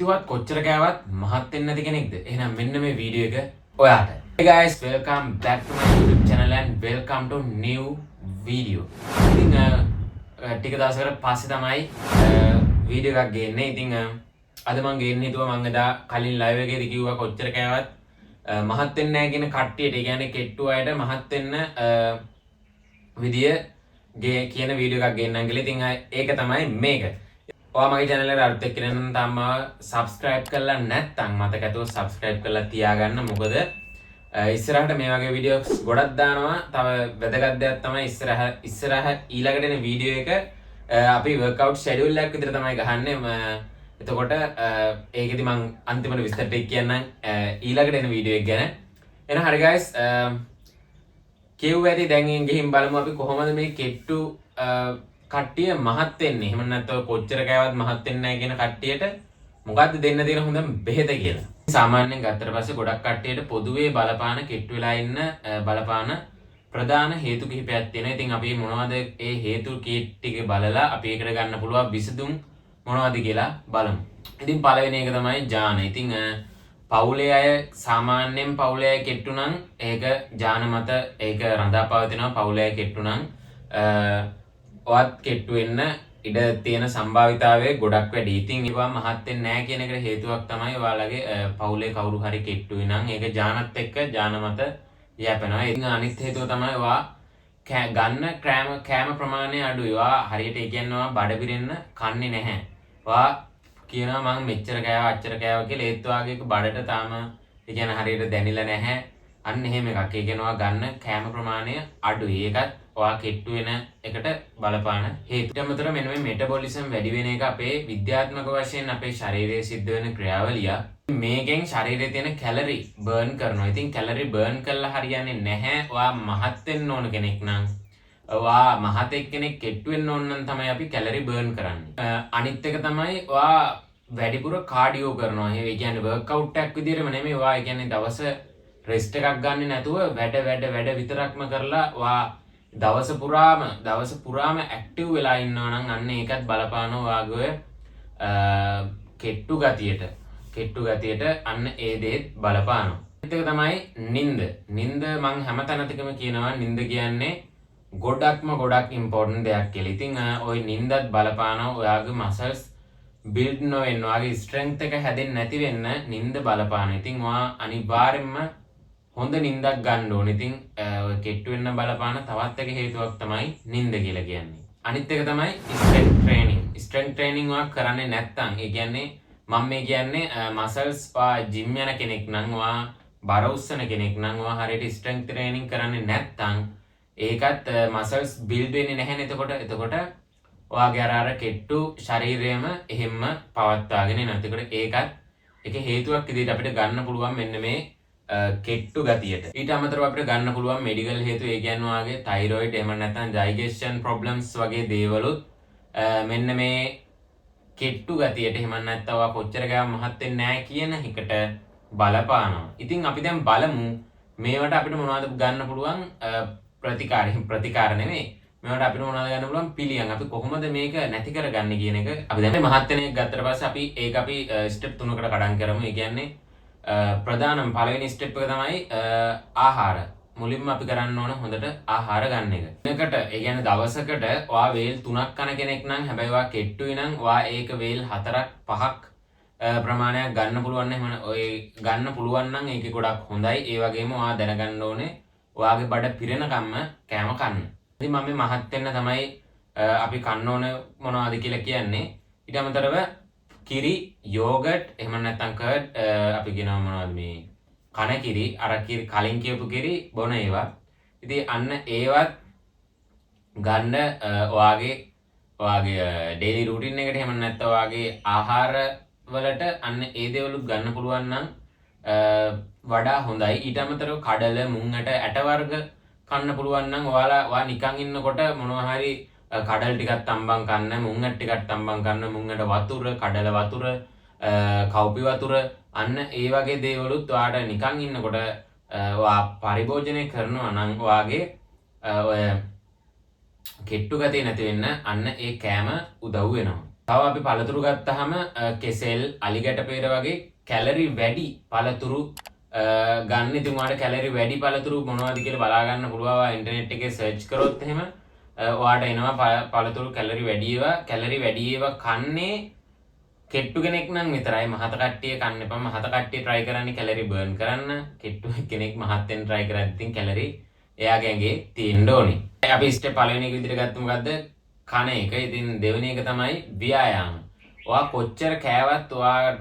කිව්වත් කොච්චර කෑවත් මහත් වෙන්නේ නැති කෙනෙක්ද? එහෙනම් මෙන්න මේ වීඩියෝ එක ඔයාට. Hey guys, welcome back to my YouTube channel and welcome to new video. ඉතින් ටික දවසකට පස්සේ තමයි වීඩියෝ එකක් ගේන්නේ. ඉතින් අද මං ගේන්න හිතුවා, මං එදා කලින් ලයිව් එකේදී කිව්වා කොච්චර කෑවත් මහත් වෙන්නේ නැහැ කියන කට්ටියට, ඒ කියන්නේ කෙට්ටු අයට මහත් වෙන්න විදිය ගේ කියන වීඩියෝ එකක් ගේන්නම් කියලා. ඉතින් ඒක තමයි මේක. ඔයා මගේ channel එකට අලුත් එක්කෙනෙක් නම්, තාම මාව subscribe කරලා නැත්නම් මතක ඇතුව subscribe කරලා තියාගන්න. මොකද ඉස්සරහට මේ වගේ වීඩියෝස් ගොඩක් දානවා. තව වැදගත් දෙයක් තමයි, ඉස්සරහ ඉස්සරහ ඊළඟට එන වීඩියෝ එක අපි වර්කවුට් ෂෙඩියුල් එකක් විතර තමයි ගහන්නේ. එතකොට ඒකෙදි මං අන්තිමට විස්තර ටික කියන්නම් ඊළඟට එන වීඩියෝ එක ගැන. එහෙනම් හරි guys, කිව්ව ඇති. දැන් ගිහින් බලමු අපි කොහොමද මේ කෙට්ටු කට්ටිය මහත් වෙන්නේ. එහෙම නැත්නම් කොච්චර කෑවත් මහත් වෙන්නේ නැහැ කියන කට්ටියට මොකද්ද දෙන්න තියෙන හොඳම බෙහෙත කියලා. සාමාන්‍යයෙන් ගත්තට පස්සේ ගොඩක් කට්ටියට පොදුවේ බලපාන, කෙට්ටු වෙලා ඉන්න බලපාන ප්‍රධාන හේතු කිහිපයක් තියෙනවා. ඉතින් අපි මොනවද ඒ හේතු ටික බලලා අපි ඒකට ගන්න පුළුවන් විසඳුම් මොනවද කියලා බලමු. ඉතින් පළවෙනි එක තමයි ජාන. ඉතින් පවුලේ අය, සාමාන්‍යයෙන් පවුලේ අය කෙට්ටු නම් ඒක ජාන මත ඒක රඳා පවතිනවා. පවුලේ අය කෙට්ටු නම් ඔයත් කෙට්ටු වෙන්න ඉඩ තියෙන සම්භාවිතාවය ගොඩක් වැඩි. ඉතින් ඒවා මහත් වෙන්නේ නැහැ කියන එකට හේතුවක් තමයි ඔයාලගේ පවුලේ කවුරු හරි කෙට්ටුයි නම් ඒක ජානත් එක්ක ජාන මත යැපෙනවා. ඉතින් අනිත් හේතුව තමයි ඔයා ගන්න කෑම කෑම ප්‍රමාණය අඩුයි. ඔයා හරියට, ඒ කියන්නේ ඔයා බඩ පිරෙන්න කන්නේ නැහැ. ඔයා කියනවා මං මෙච්චර කෑවා, අච්චර කෑවා කියලා, ඒත් ඔයාගේ ඒක බඩට තාම, ඒ කියන්නේ හරියට දැනිලා නැහැ. අන්න එහෙම එකක්. ඒ කියන්නේ ඔයා ගන්න කෑම ප්‍රමාණය අඩුයි. ඒකත් ඔයා කෙට්ටු වෙන එකට බලපාන හේතු. ඊට අමතරව මෙන්න මේ මෙටබොලිසම් වැඩි වෙන එක අපේ විද්‍යාත්මක වශයෙන් අපේ ශරීරයේ සිද්ධ වෙන ක්‍රියාවලියක්. මේකෙන් ශරීරයේ තියෙන කැලරි බර්න් කරනවා. ඉතින් කැලරි බර්න් කරලා හරියන්නේ නැහැ ඔයා මහත් වෙන්න ඕන කෙනෙක් නම්. ඔයා මහත් එක්කෙනෙක් කෙට්ටු වෙන්න ඕන නම් තමයි අපි කැලරි බර්න් කරන්නේ. අනිත් එක තමයි ඔයා වැඩිපුර කාඩියෝ කරනවා. ඒ කියන්නේ වර්ක්අවුට් එකක් විදියටම නෙමෙයි. ඔයා ඒ කියන්නේ දවස රෙස්ට් එකක් ගන්නෙ නැතුව වැඩ වැඩ වැඩ විතරක්ම කරලා ඔයා දවස පුරාම ඇක්ටිව් වෙලා ඉන්නවා නම් අන්න ඒකත් බලපානවා ඔයාගේ ඔය කෙට්ටු ගතියට. අන්න ඒ දේත් බලපානවා. අනිත් එක තමයි නින්ද. නින්ද මං හැම තැනකම කියනවා නින්ද කියන්නේ ගොඩක්ම ගොඩක් ඉම්පෝටන්ට් දෙයක් කියලා. ඉතින් ඔය නින්දත් බලපානවා ඔයාගේ මසල්ස් බිල්ඩ් නොවෙන්න, ඔයාගේ ස්ට්‍රෙන්ග්ත් එක හැදෙන්නේ නැති වෙන්න නින්ද බලපානවා. ඉතින් ඔයා අනිවාර්යෙන්ම හොඳ නින්දක් ගන්න ඕනේ. ඉතින් ඔය කෙට්ටු වෙන්න බලපාන තවත් එක හේතුවක් තමයි නින්ද කියලා කියන්නේ. අනිත් එක තමයි ස්ට්‍රෙන්ග්ත් ට්‍රේනින්. ස්ට්‍රෙන්ග්ත් ට්‍රේනින් ඔයා කරන්නේ නැත්නම්, ඒ කියන්නේ මම මේ කියන්නේ මසල්ස්, ඔයා ජිම් යන කෙනෙක් නම්, ඔයා බර උස්සන කෙනෙක් නම්, ඔයා හරියට ස්ට්‍රෙන්ග්ත් ට්‍රේනින් කරන්නේ නැත්නම් ඒකත් මසල්ස් බිල්ඩ් වෙන්නේ නැහැනේ එතකොට. එතකොට ඔයාගේ අර අර කෙට්ටු ශරීරයම එහෙම්ම පවත්වාගෙන එනවා. එතකොට ඒකත් එක හේතුවක් විදිහට අපිට ගන්න පුළුවන් මෙන්න මේ කෙට්ටු ගතියට. ඊට අමතරව අපිට ගන්න පුළුවන් මෙඩිකල් හේතු, ඒ කියන්නේ ඔයාගේ තයිරොයිඩ් එහෙම නැත්නම් ඩයිජෙෂන් ප්‍රොබ්ලම්ස් වගේ දේවලුත් මෙන්න මේ කෙට්ටු ගතියට, එහෙම නැත්නම් ඔයා කොච්චර කෑවත් මහත් වෙන්නේ නැහැ කියන එකට බලපානවා. ඉතින් අපි දැන් බලමු මේවට අපිට මොනවද ගන්න පුළුවන් ප්‍රතිකාර. එහෙම ප්‍රතිකාර නෙමෙයි. මේවට අපිට මොනවද ගන්න පුළුවන් පිළියම්. අපි කොහොමද මේක නැති කරගන්නේ කියන එක අපි දැන් මේ මහත් වෙන එක ගත්තට පස්සේ අපි ඒක අපි ස්ටෙප් තුනකට කඩන් කරමු. ඒ කියන්නේ ප්‍රධානම පළවෙනි ස්ටෙප් එක තමයි ආහාර. මුලින්ම අපි කරන්න ඕන හොඳට ආහාර ගන්න එක. දිනකට, ඒ කියන්නේ දවසකට ඔයා වේල් 3ක් කන කෙනෙක් නම්, හැබැයි ඔයා කෙට්ටුයි නම් ඔයා ඒක වේල් 4ක් 5ක් ප්‍රමාණයක් ගන්න පුළුවන් නම්, එහෙම ඔය ගන්න පුළුවන් නම් ඒක ගොඩක් හොඳයි. ඒ වගේම ඔයා දැනගන්න ඕනේ ඔයාගේ බඩ පිරෙනකම්ම කෑම කන්න. ඉතින් මම මේ මහත් වෙන්න තමයි අපි කන්න ඕන මොනවද කියලා කියන්නේ. ඊට අමතරව කිරි, යෝගට්, එහෙම නැත්නම් කර්ඩ්, අපි කියනවා මොනවද මේ කන කිරි, අර කිරි කලින් කියපු කිරි බොන ඒවා. ඉතින් අන්න ඒවත් ගන්න ඔයාගේ ඔයාගේ ඩේලි රූටින් එකට, එහෙම නැත්නම් ඔයාගේ ආහාර වලට අන්න ඒ දේවලුත් ගන්න පුළුවන් නම් වඩා හොඳයි. ඊට අමතරව කඩල, මුං ඇට, ඇට වර්ග කන්න පුළුවන් නම්, ඔයාලා ඔයා නිකන් ඉන්නකොට මොනවා හරි කඩල් ටිකක් තම්බන් කන්න, මුං ඇට ටිකක් තම්බන් කන්න, මුං ඇට වතුර, කඩල වතුර, කව්පි වතුර, අන්න ඒ වගේ දේවලුත් ඔයාට නිකන් ඉන්නකොට ඔයා පරිභෝජනය කරනවා නම් ඔයාගේ ඔය කෙට්ටු ගතිය නැති වෙන්න අන්න ඒ කෑම උදව් වෙනවා. තව අපි පළතුරු ගත්තාම කෙසෙල්, අලිගැට පේර වගේ කැලරි වැඩි පළතුරු ගන්න. ඉතින් ඔයාලට කැලරි වැඩි පළතුරු මොනවද කියලා බලා ගන්න පුළුවන්. ඔයා ඉන්ටර්නෙට් එකේ සර්ච් කරොත් එහෙම ඔයාට එනවා පළතුරු කැලරි වැඩි ඒවා. කැලරි වැඩි ඒවා කන්නේ කෙට්ටු කෙනෙක් නම් විතරයි. මහත කට්ටිය කන්න එපා. මහත කට්ටිය try කරන්නේ කැලරි බර්න් කරන්න. කෙට්ටු කෙනෙක් මහත් වෙන්න try කරද්දී ඉතින් කැලරි එයාගේ ඇඟේ තියෙන්න ඕනේ. අපි ස්ටෙප් පළවෙනි එක විදිහට ගත්ත මොකද්ද? කන එක. ඉතින් දෙවෙනි එක තමයි ව්‍යායාම. ඔයා කොච්චර කෑවත් ඔයා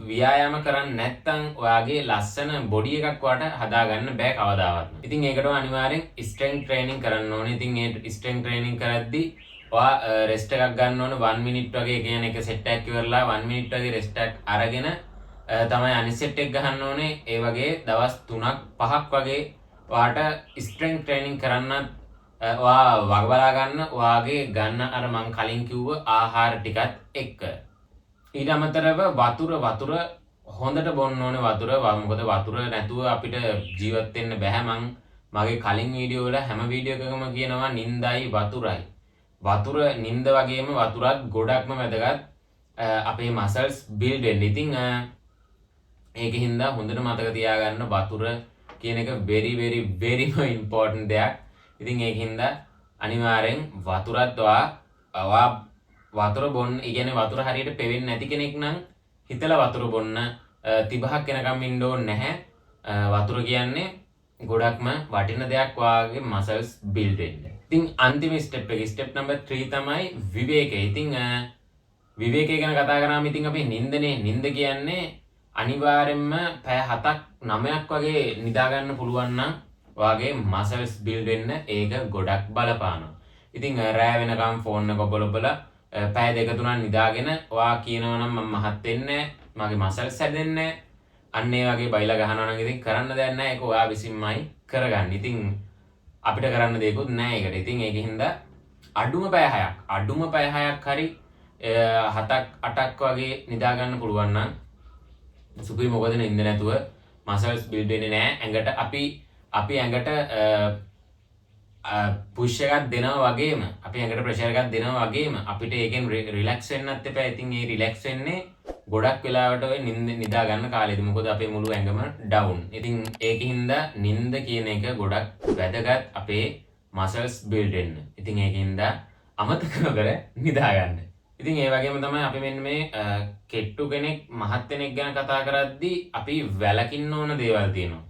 ව්‍යායාම කරන්නේ නැත්නම් ඔයාගේ ලස්සන බොඩි එකක් ඔයාට හදාගන්න බෑ කවදාවත්ම. ඉතින් ඒකට ඔයා අනිවාර්යෙන් ස්ට්‍රෙන්ග්ත් ට්‍රේනින් කරන්න ඕනේ. ඉතින් ඒ ස්ට්‍රෙන්ග්ත් ට්‍රේනින් කරද්දී ඔයා රෙස්ට් එකක් ගන්න ඕනේ 1 මිනිට් වගේ. ඒ කියන්නේ එක සෙට් එකක් ඉවරලා 1 මිනිට් වගේ රෙස්ට් එකක් අරගෙන තමයි අනිත් සෙට් එක ගහන්න ඕනේ. ඒ වගේ දවස් 3ක් 5ක් වගේ ඔයාට ස්ට්‍රෙන්ග්ත් ට්‍රේනින් කරන්නත් ඔයා වග බලා ගන්න ඔයාගේ ගන්න අර මං කලින් කිව්ව ආහාර ටිකත් එක්ක. ඊට අමතරව වතුර වතුර හොඳට බොන්න ඕනේ වතුර. මොකද වතුර නැතුව අපිට ජීවත් වෙන්න බැහැ. මං මගේ කලින් වීඩියෝ වල හැම වීඩියෝ එකකම කියනවා නින්දයි වතුරයි. වතුර නින්ද වගේම වතුරත් ගොඩක්ම වැදගත් අපේ මසල්ස් බිල්ඩ් වෙන්න. ඉතින් ඒක හින්දා හොඳට මතක තියාගන්න වතුර කියන එක very very very important දෙයක්. ඉතින් ඒක හින්දා අනිවාර්යෙන් වතුරත් ඔයා ඔයා වතුර බොන්න, ඒ කියන්නේ වතුර හරියට පෙවෙන්නේ නැති කෙනෙක් නම් හිතලා වතුර බොන්න. තිබහක් වෙනකම් ඉන්න ඕනේ නැහැ. වතුර කියන්නේ ගොඩක්ම වටින දෙයක් ඔයාගේ මසල්ස් බිල්ඩ් වෙන්න. ඉතින් අන්තිම ස්ටෙප් එක, ස්ටෙප් නම්බර් 3 තමයි විවේකය. ඉතින් විවේකය ගැන කතා කරාම ඉතින් අපි නින්දනේ. නින්ද කියන්නේ අනිවාර්යෙන්ම පැය 7ක් 9ක් වගේ නිදා ගන්න පුළුවන් නම් ඔයාගේ මසල්ස් බිල්ඩ් වෙන්න ඒක ගොඩක් බලපානවා. ඉතින් රෑ වෙනකම් ෆෝන් එක ඔබල ඔබල පැය දෙක තුනක් නිදාගෙන ඔයා කියනවා නම් මම මහත් වෙන්නේ නැහැ, මගේ මසල්ස් හැදෙන්නේ නැහැ, අන්න ඒ වගේ බයිලා ගහනවා නම් ඉතින් කරන්න දෙයක් නැහැ. ඒක ඔයා විසින්මයි කරගන්නේ. ඉතින් අපිට කරන්න දෙයක්වත් නැහැ ඒකට. ඉතින් ඒක හින්දා අඩුම පැය 6ක්, අඩුම පැය 6ක් හරි 7ක් 8ක් වගේ නිදා ගන්න පුළුවන් නම් සුපිරි. මොකද නින්ද නැතුව මසල්ස් බිල්ඩ් වෙන්නේ නැහැ. ඇඟට අපි අපි ඇඟට පුෂ් එකක් දෙනවා වගේම, අපි ඇඟට ප්‍රෙෂර් එකක් දෙනවා වගේම අපිට ඒකෙන් රිලැක්ස් වෙන්නත් එපා. ඉතින් ඒ රිලැක්ස් වෙන්නේ ගොඩක් වෙලාවට ඔය නින්ද නිදා ගන්න කාලෙදි. මොකද අපේ මුළු ඇඟම ඩවුන්. ඉතින් ඒක හින්දා නින්ද කියන එක ගොඩක් වැදගත් අපේ මසල්ස් බිල්ඩ් වෙන්න. ඉතින් ඒක හින්දා අමතක නොකර නිදා ගන්න. ඉතින් ඒ වගේම තමයි අපි මෙන්න මේ කෙට්ටු කෙනෙක් මහත් කෙනෙක් ගැන කතා කරද්දී අපි වැළකින්න ඕන දේවල් තියෙනවා.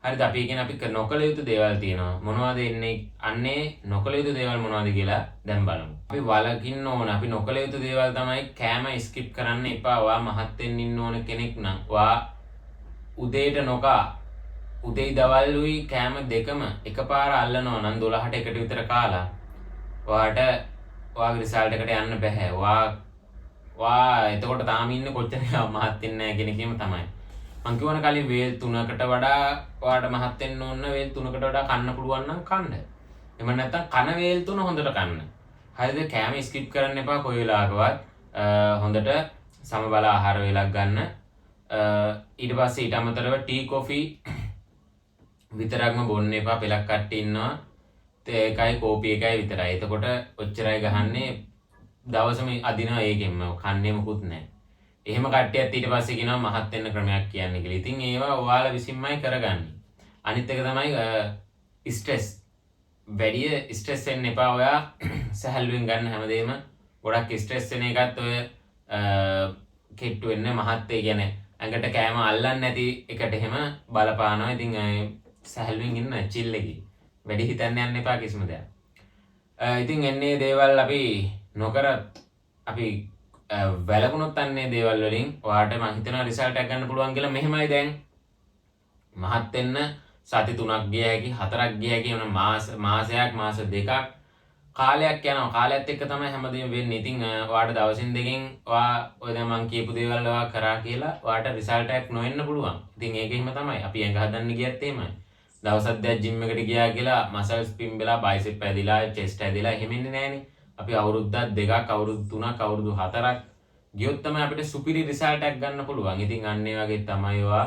හරිද? අපි කියන්නේ අපි නොකළ යුතු දේවල් තියෙනවා. මොනවද එන්නේ? අන්නේ නොකළ යුතු දේවල් මොනවද කියලා දැන් බලමු. අපි වළකින්න ඕන, අපි නොකළ යුතු දේවල් තමයි කෑම ස්කිප් කරන්න එපා. ඔයා මහත් වෙන්න ඉන්න ඕන කෙනෙක් නම් ඔයා උදේට නොකා උදේයි දවල්ුයි කෑම දෙකම එකපාර අල්ලනවා නම් 12ට එකට විතර කාලා ඔයාට ඔයාගේ රිසල්ට් එකට යන්න බැහැ. ඔයා ඔයා එතකොට තාම ඉන්නේ කොච්චර මහත් වෙන්නේ නැහැ කියන එකම තමයි. මං කියවන කලින් වේල් 3කට වඩා ඔයාට මහත් වෙන්න ඕන නම් වේල් 3කට වඩා කන්න පුළුවන් නම් කන්න. එහෙම නැත්නම් කන වේල් 3 හොඳට කන්න. හරිද? කෑම ස්කිප් කරන්න එපා කොයි වෙලාවකවත්. හොඳට සමබල ආහාර වේලක් ගන්න. ඊට පස්සේ ඊට අමතරව ටී කොෆි විතරක්ම බොන්න එපා. පෙලක් කට්ටිය ඉන්නවා. තේ එකයි කෝපි එකයි විතරයි. එතකොට ඔච්චරයි ගහන්නේ, දවසම අදිනවා ඒකෙන්ම, කන්නේ මොකුත් නැහැ. එහෙම කට්ටියත් ඊට පස්සේ කියනවා මහත් වෙන්න ක්‍රමයක් කියන්න කියලා. ඉතින් ඒවා ඔයාලා විසින්මයි කරගන්නේ. අනිත් එක තමයි ස්ට්‍රෙස්. වැඩිය ස්ට්‍රෙස් වෙන්න එපා. ඔයා සැහැල්ලුවෙන් ගන්න හැමදේම. ගොඩක් ස්ට්‍රෙස් වෙන එකත් ඔය කෙට්ටු වෙන්න මහත්, ඒ කියන්නේ ඇඟට කෑම අල්ලන්නේ නැති එකට එහෙම බලපානවා. ඉතින් සැහැල්ලුවෙන් ඉන්න, චිල් එකේ. වැඩි හිතන්න යන්න එපා කිසිම දෙයක්. ඉතින් එන්නේ දේවල් අපි නොකරත් අපි වැළකුණොත් අන්නේ දේවල් වලින් ඔයාට මං හිතනවා රිසල්ට් එකක් ගන්න පුළුවන් කියලා. මෙහෙමයි, දැන් මහත් වෙන්න සති 3ක් ගිය හැකි, 4ක් ගිය හැකි, එවන මාස මාසයක්, මාස දෙකක් කාලයක් යනවා. කාලයත් එක්ක තමයි හැමදේම වෙන්නේ. ඉතින් ඔයාට දවසින් දෙකෙන් ඔයා ඔය දැන් මං කියපු දේවල් ඔයා කරා කියලා ඔයාට රිසල්ට් එකක් නොඑන්න පුළුවන්. ඉතින් ඒක එහෙම තමයි. අපි ඇඟ හදන්න ගියත් එහෙමයි. දවසක් දෙකක් ජිම් එකට ගියා කියලා මසල්ස් පිම්බෙලා, බයිසෙප් ඇදිලා, චෙස්ට් ඇදිලා එහෙම එන්නේ නෑනේ. අපි අවුරුද්දක් දෙකක්, අවුරුදු 3ක්, අවුරුදු 4ක් ගියොත් තමයි අපිට සුපිරි රිසල්ට් එකක් ගන්න පුළුවන්. ඉතින් අන්න ඒ වගේ තමයි ඔයා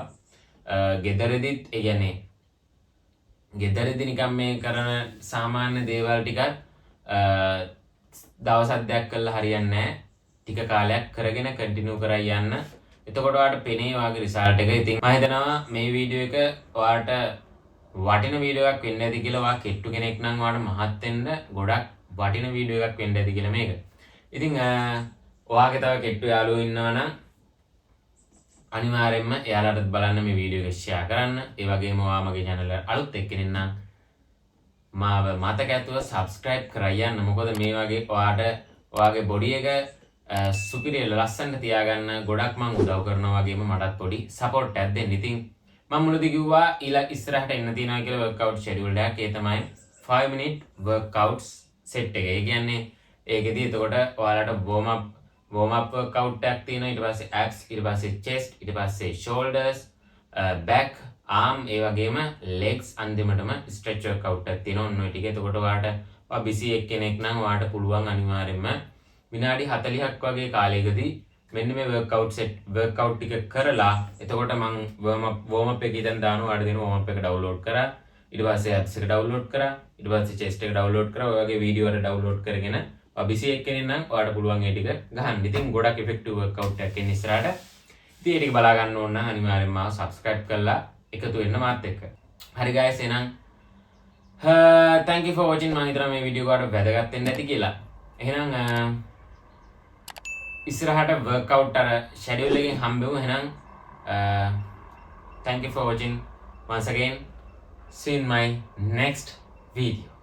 ගෙදරදිත්, ඒ කියන්නේ ගෙදරදි නිකන් මේ කරන සාමාන්‍ය දේවල් ටිකත් දවසක් දෙකක් කරලා හරියන්නේ නැහැ. ටික කාලයක් කරගෙන කන්ටිනියු කරයි යන්න. එතකොට ඔයාලට පෙනේ ඔයාගේ රිසල්ට් එක. ඉතින් මම හිතනවා මේ වීඩියෝ එක ඔයාලට වටින වීඩියෝ එකක් වෙන්න ඇති කියලා. ඔයා කෙට්ටු කෙනෙක් නම් ඔයාලට මහත් වෙන්න ගොඩක් වටින වීඩියෝ එකක් වෙන්න ඇති කියලා මේක. ඉතින් ඔයාගේ තව කෙට්ටු යාළුවෝ ඉන්නවා නම් අනිවාර්යෙන්ම එයාලටත් බලන්න මේ වීඩියෝ එක ෂෙයා කරන්න. ඒ වගේම ඔයා මගේ channel එකට අලුත් එක්කෙනෙක් නම් මාව මතක ඇතුව සබ්ස්ක්‍රයිබ් කරලා යන්න. මොකද මේ වගේ ඔයාට ඔයාගේ බොඩි එක සුපිරිය ලස්සනට තියාගන්න ගොඩක් මං උදව් කරනවා වගේම මටත් පොඩි සපෝට් එකක් දෙන්න. ඉතින් මං මුලදී කිව්වා ඊළඟ ඉස්සරහට එන්න තියෙනවා කියලා වර්ක්අවුට් ෂෙඩියුල් එකක්. ඒ තමයි 5 minute workouts set එක. ඒ කියන්නේ ඒකෙදි එතකොට ඔයාලට වෝම් අප් වර්ක්අවුට් එකක් තියෙනවා. ඊට පස්සේ abs, ඊට පස්සේ chest, ඊට පස්සේ shoulders, back, arm, ඒ වගේම legs, අන්තිමටම ස්ට්‍රෙච් වර්ක්අවුට් එකක් තියෙනවා. ඔන්න ඔය ටික. එතකොට ඔයාලට ඔයා බිසි එක්කෙනෙක් නම් ඔයාට පුළුවන් අනිවාර්යයෙන්ම විනාඩි 40ක් වගේ කාලයකදී මෙන්න මේ වර්ක්අවුට් සෙට් වර්ක්අවුට් ටික කරලා, එතකොට මං වෝම් අප් එක ඉතින් දානවා. ඔයාලට දෙනවා වෝම් අප් එක ඩවුන්ලෝඩ් කරා, ඊට පස්සේ ඇබ්ස් එක ඩවුන්ලෝඩ් කරා, ඊට පස්සේ චෙස්ට් එක ඩවුන්ලෝඩ් කරා. ඔය වගේ වීඩියෝ වල ඩවුන්ලෝඩ් කරගෙන ඔයා බිසි එක්කෙනෙක් නම් ඔයාට පුළුවන් ඒ ටික ගහන්න. ඉතින් ගොඩක් ඉෆෙක්ටිව් වර්ක්අවුට් එකක් එන්නේ ඉස්සරහට. ඉතින් ඒ ටික බලා ගන්න ඕන නම් අනිවාර්යෙන්ම මාව සබ්ස්ක්‍රයිබ් කරලා එකතු වෙන්න මාත් එක්ක. හරි ගයිස්, එහෙනම් thank you for watching. මම හිතනවා මේ වීඩියෝ එක ඔයාලට වැදගත් වෙන්න ඇති කියලා. එහෙනම් ඉස්සරහට වර්ක්අවුට් අර ෂෙඩියුල් එකෙන් හම්බෙමු. එහෙනම් thank you for watching once again. See you in my next video.